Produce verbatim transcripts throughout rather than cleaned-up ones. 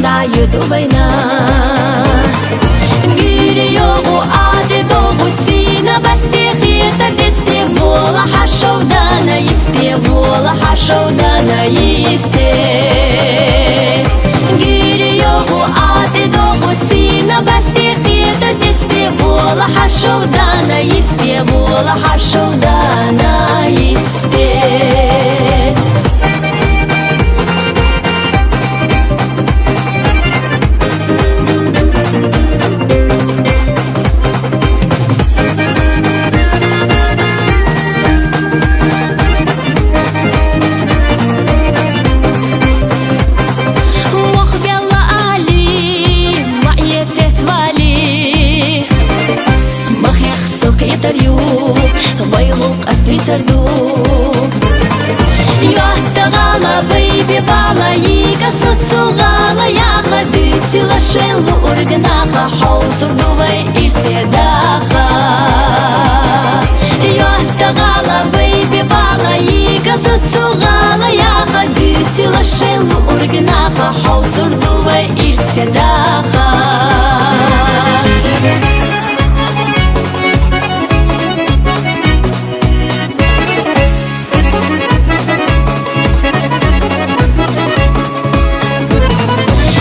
Даю дувайна. Гири йогу ади догу сина басти хита дисти вола хашовдана исти, вола хашовдана исти. Гири йогу ади догу сина басти хита дисти вола хашовдана исти, вола хашовдана исти. Вах белла али, ма етет вали. Махех сок итар ю, вай лук ас дуйсар ду. Йоттагала бэйби бала, ига сацугала яха дыцила шелу ургнаха, хау сурдувай ирседаха. Йоттагала бэйби бала, ига сацугала яха дыцила шелу ургнаха, хау сурдувай ирседаха.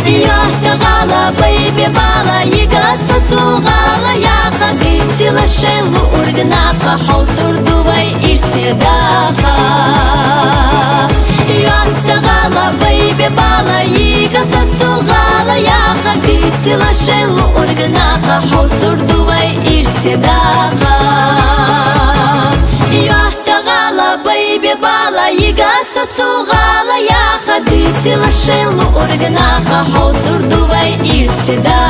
Йоттагала бэйби бала, ига сацугала яха дыцила шелу ургнаха, хау сурдувай ирседаха. Йоттагала бэйби бала, ига сацугала яха дыцила шелу ургнаха, хау сурдувай ирседаха. Йоттагала бэйби бала, ига сацугала яха дыцила шелу ургнаха, хау сурдувай ирседаха.